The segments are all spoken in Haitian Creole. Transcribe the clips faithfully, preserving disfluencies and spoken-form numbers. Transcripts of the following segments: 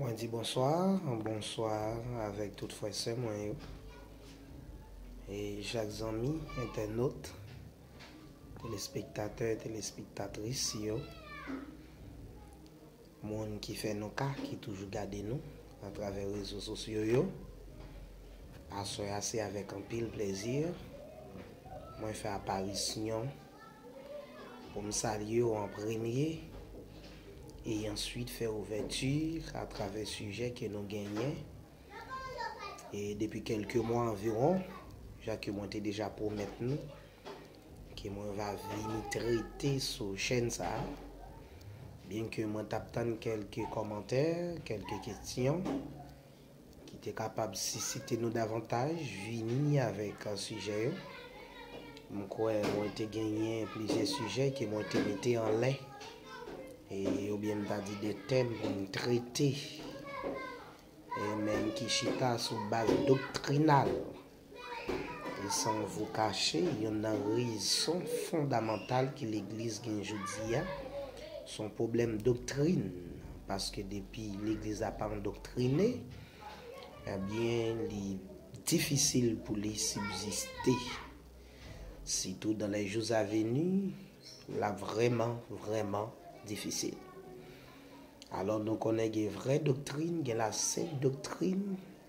Mwen di bonswa, bonswa avèk tout frè sè mwen yo. E chak zanmi, entènot, telespektatè, telespektatris yo, moun ki fè nou ka, ki toujou gade nou atravè rezo sosyo yo. Aswè a se avèk anpil plezi mwen fè aparisyon pou m salye w an premye e answit fè ouvèti atravè sijè ke nou genyen. E depi kèlke mwa anviwon, jan ke mwen te deja pwomèt nou, ke mwen va vini trete sou chèn sa a. Byenke mwen t ap tann kèlke kòmantè, kèlke kesyon ki te kapab sisite nou davantaj, vini avèk sijè yo. M kwè mwen te genyen plizyè sijè ke mwen te mete anlè, e, oubyen m ta di de tèm pou n trete, e, men ki chita sou baz doktrinal. E san vous cacher, youn nan rezon fondamantal ke legliz gen jodi a, se yon pwoblèm doktrin. Paske depi legliz la pa andoktrine, ebyen, li difisil pou li sibziste. Sitou dans les jours à venir, l ap vrèman, vrèman difisil. Alò, nou konnen gen vrè doktrin, gen la sent doktrin,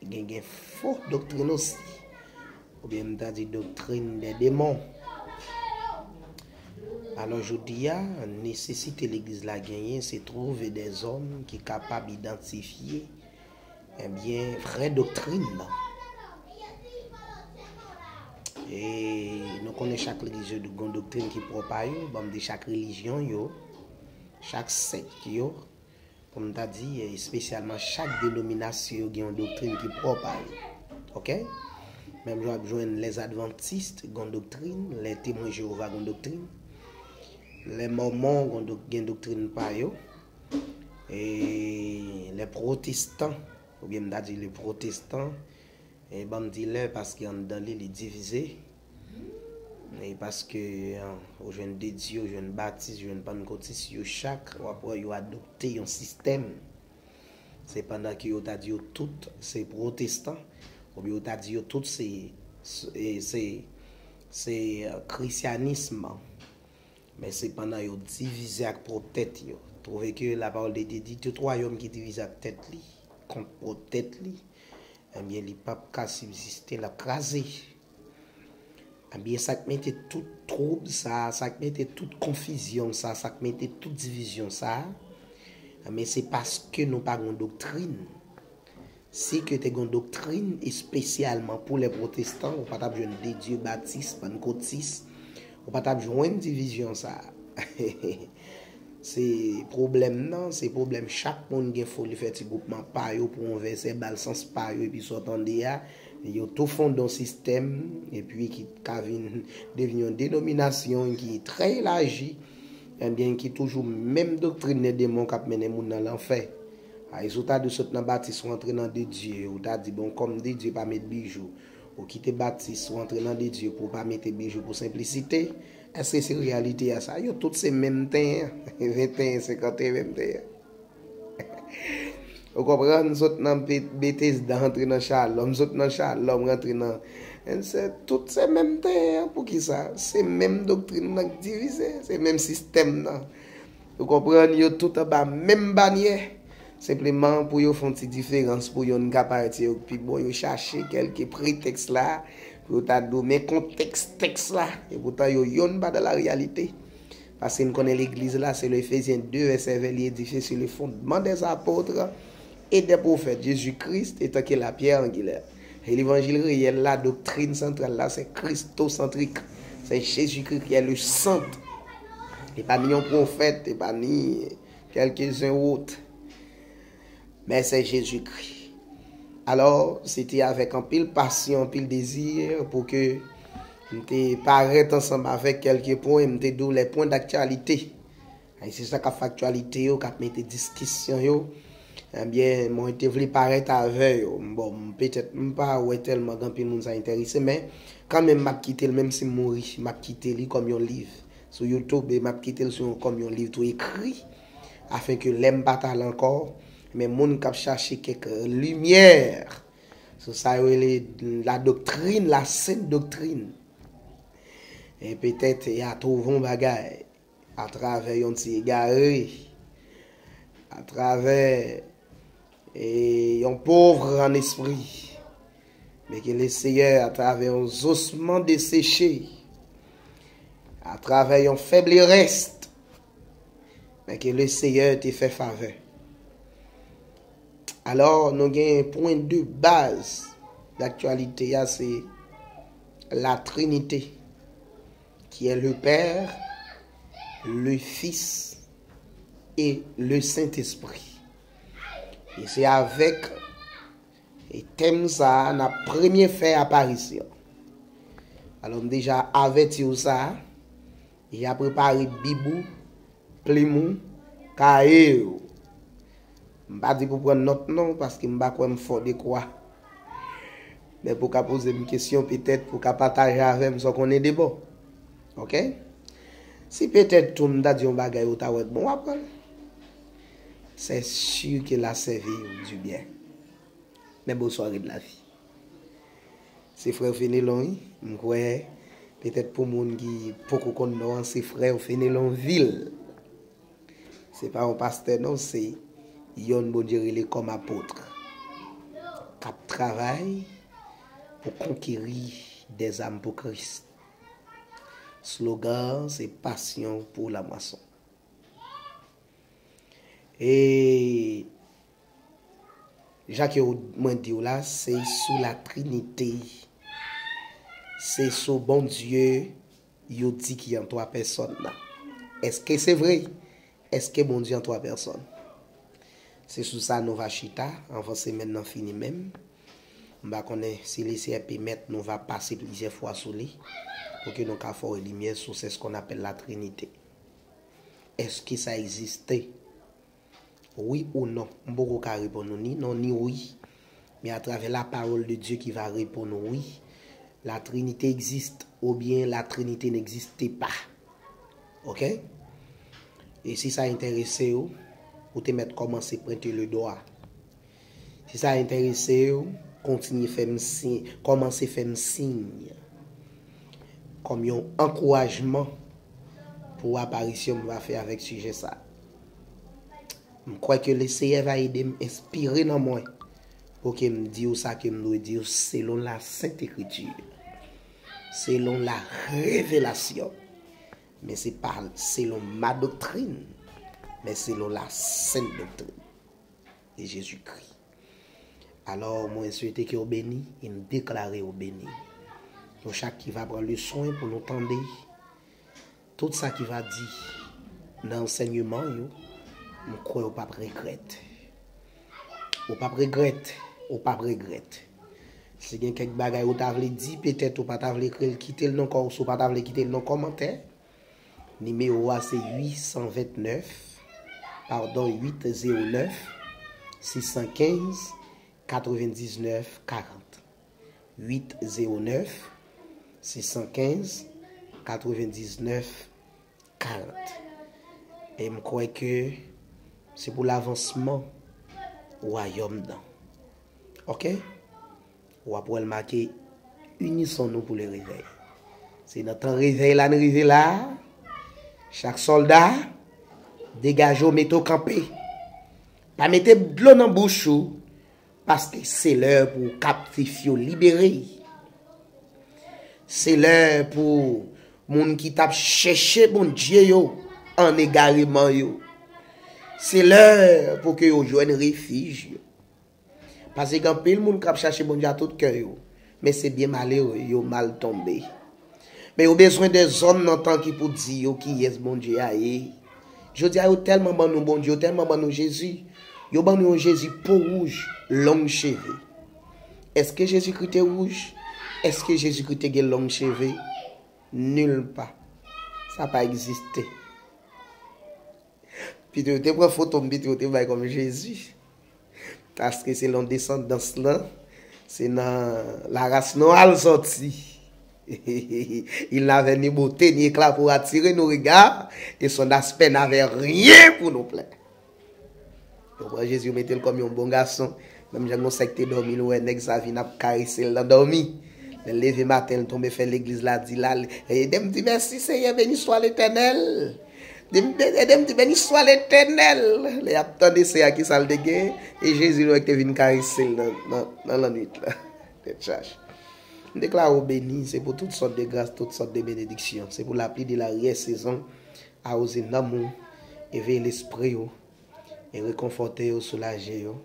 gen, gen fo doktrin osi. Oubyen m ta di doktrin dè demon. Alò, jodi a, nesesite legliz la genyen, se twouve dèzòm ki kapab idantifye, ebyen, vrè doktrin nan. E nou konnen chak legliz yo gen yon doktrin ki pwòp a yo, ban m di chak relijyon yo, chak sèk yo, pou m ta di, espesyalman chak denominasyon yo gen yon doktrin ki pwòp a yo. Oke? Menm jan w ap jwenn lèzadvantis gen yon doktrin, lè temwen Jewova gen yon doktrin, lè mòmon gen dok- gen doktrin pa yo, e lè pwotestan, oubyen m ta di le pwotestan, e ban m di lè paske anndan li, li divize. E paske, an, ou jwenn dedye, ou jwenn batis, ou jwenn pannkotis, yo chak, w ap wè yo adopte yon sistèm. Sepandan ke yo ta di yo tout se pwotestan, oubyen yo ta di yo tout se, se, se, se, e, krisyanism. Men sepandan yo divize ak pwòp tèt yo. Twouve ke la parole de Dieu di tout wayòm ki divize ak tèt li, kont pwòp tèt li, ebyen, li p ap ka sibziste, l ap kraze. Ebyen, sa k mete tout twoub sa, sa k mete tout konfizyon sa, sa k mete tout divizyon sa, ebyen, se paske nou pa gen doktrin. Si ke te gen doktrin espesyalman pou lè pwotestan, ou pa t ap jwenn dedye, batis, pannkotis, ou pa t ap jwenn divizyon sa. Se pwoblèm nan, se pwoblèm chak moun gen foli fè ti gwoupman pa yo pou yon vèsè, ba l sans pa yo, epi sa w tande a, yo tou fonde yon sistèm, epi ki ka vin devni yon denominasyon ki trè elaji, ebyen, ki toujou menm doktrin nan demon k ap mennen moun nan lanfè. A, e si w ta di w sot nan batis, ou antre nan dedye, ou ta di, bon, kòm dedye pa met bijou, ou kite batis, ou antre nan dedye pou w pa mete bijou pou senplisite, èske se reyalite a sa? Yo tout se menm ten an, venteyen, senkanteyen, menm ten an. Ou konprann? Sot nan Be- Betesda, antre nan Shalom, sot nan Shalom, rantre nan. Se, tout se menm ten an. Poukisa? Se menm doktrin nan k divize, se menm sistèm nan. Ou konprann? Yo tout anba menm banyè. Senpleman, pou yo fè yon ti diferans, pou yonn ka parèt se yo k pi bon, yo chache kèlke pretèks la, pou yo ta di w, men kontèks tèks la. Epoutan, yo yonn pa dans la réalité. Paske n konnen legliz la, se le Efezyen de, vèsè ven, li edifye sur le fondement des apôtres et des prophètes, Jésus-Christ étant que la pierre angulaire. E levanjil reyèl la, doktrin santral la, se kristosantrik. Se Jezikri ki est le centre. E pa ni yon pwofèt, e pa ni kèlkezen wot. Men se Jezikri. Alò, se te avèk anpil pasyon, anpil dezi pou ke m te parèt ansanm avèk kèlke pwen, m te di w les points d'actualité. Ay, se sa k ap fè aktyalite yo, k ap mete diskisyon yo. Ebyen, mwen te vle parèt avè yo. Bon, petèt m pa wè tèlman gen anpil moun sa enterese, men kanmenm m ap kite l, menm si m mouri, m ap kite li kòm yon liv sou YouTube, e m ap kite l sou, kòm yon liv tou ekri, afenke lè m pa ta la ankò, Men moun k ap chache kèk limyè sou sa yo rele la doktrin, la sent doktrin. E petèt y a twouve yon bagay atravè yon ti egare, atravè e yon pov an espri. Men ke le Seyè, atravè yon zosman deseche, atravè yon fèb li rès, men ke le Seyè te fè favè. Alò, nou gen pwen de baz daktyalite a, se la Trinite, ki è le Père, le Fils et le Saint-Esprit. E se avèk e tèm sa a n ap premye fè aparisyon. Alò, m deja avèti w sa, deja prepare bib ou, plim ou, kaye w. M pa di pou pran nòt non, paske m pa kwè m fò dekwa. Men pou ka poze m kesyon, petèt pou ka pataje avè m sa w konnen de bon. Oke? Si petèt tou m ta di yon bagay ou ta wè bon, w ap pran l. C'est sûr que la sèvi w du bien. Men bonswa Red Lavi. Se frè w Fenelon, wi. M kwè, petèt pou moun ki poko konn non an, se frè w Fenelon Vil. Se pa yon pastè non, se yonn Bondye rele kòm apot k ap travay pou konkeri dèzam pou Kris. Slogan, se pasyon pou lamwason. E jan ke w- mwen di w la, se sou la Trinite, se sou Bondye yo di ki an twa pèsòn nan. Èske se vre? Èske Bondye an twa pèsòn? Se sou sa nou va chita anvan semèn nan fini menm. M pa konnen si le Seyè pèmèt nou va pase plizyè fwa sou li pou ke nou ka fè w limyè sou c'est ce qu'on appelle la Trinité. Èske sa egziste? Wi ou non? M poko ka reponn ou ni non ni wi. Men atravè la parole de Dieu ki va reponn ou wi. La Trinité existe oubyen la Trinité n'existe pas. Oke? E si sa enterese w, ou te mèt kòmanse pwente le dwa. Si sa enterese w, kontinye fè m siy, kòmanse fè m siy kòm yon ankourajman pou aparisyon m va fè avèk sijè sa. M kwè ke le Seyè va ede m, enspire nan mwen, pou ke m di w sa ke m dwe di w selon la Sent Ekriti, selon la revelasyon. Men se pa selon ma doktrin, men selon la sent doktrin de Jezikri. Alò, mwen swete ke w beni e m deklare w beni. Nou chak ki va pran le swen pou nou tande tout sa ki va di nan ansèyman yo, m kwè w p ap regrèt. Ou p ap regrèt, ou p ap regrèt. Si gen kèk bagay ou ta vle di, petèt ou pa ta vle ke l kite l nan kò, si w pa ta vle kite l nan kòmantè, nimewo a se uit san vennèf, padon, uit zewo nèf, sis san kenz, katrevendiznèf, karant. Uit zewo nèf, sis san kenz, katrevendiznèf, karant. E m kwè ke se pou lavansman wayòm nan. Oke? W ap wè l make inison nou pou le revèy. Se nan tan revèy la n rive la. Chak sòlda, degaje w, mete w kanpe. Pa mete dlo nan bouch ou, paske se lè pou kaptif yo libere. Se lè pou moun ki t ap chèche Bondye yo an egareman yo. Se lè pou ke yo jwenn refij yo. Paske gen anpil moun k ap chache Bondye a tout kè yo, men se byen malere, yo mal tonbe. Men yo bezwen de zòn nan tan ki pou di yo kiyès Bondye a ye. Jodi a, yo tèlman ban nou Bondye, yo tèlman ban nou Jezi, yo ban nou yon Jezi po wouj, long cheve. Èske Jezikri te wouj? Èske Jezikri te gen long cheve? Nil pa. Sa pa egziste. Pito yo te pran foto m, pito yo te bay kòm Jezi. Paske selon desandans lan, se nan laras nwa l sòti. Il n'avait ni beauté ni éclat pour attirer nos regards, et son aspect n'avait rien pour nous plaire. Ou pran Jezi, ou mete l kòm yon bon gason. Menm jan gon sèk te dòmi, l wè nèg sa vin ap karese l nan dòmi. Lè l leve maten, l tonbe fè legliz la di l ale. Ede m di mèsi, Senyè, beni swa Letènèl. Ede m di beni swa Letènèl. Lè y ap tande se a ki sa l te gen, e Jezi l wè ki te vin karese l nan, nan, nan lannwit la. Tèt chaje. M deklare w beni, se pou tout sòt de gras, tout sòt de benediksyon. Se pou lapli de lariyè sezon awoze nanm ou, eveye lespri ou, e rekonfòte yo, soulaje yo,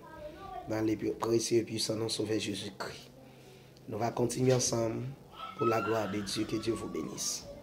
nan le presye e pwisan non Sovè Jezikri. Nou va kontinye ansanm pou la glwa de Dye. Ke Dye vous bénisse.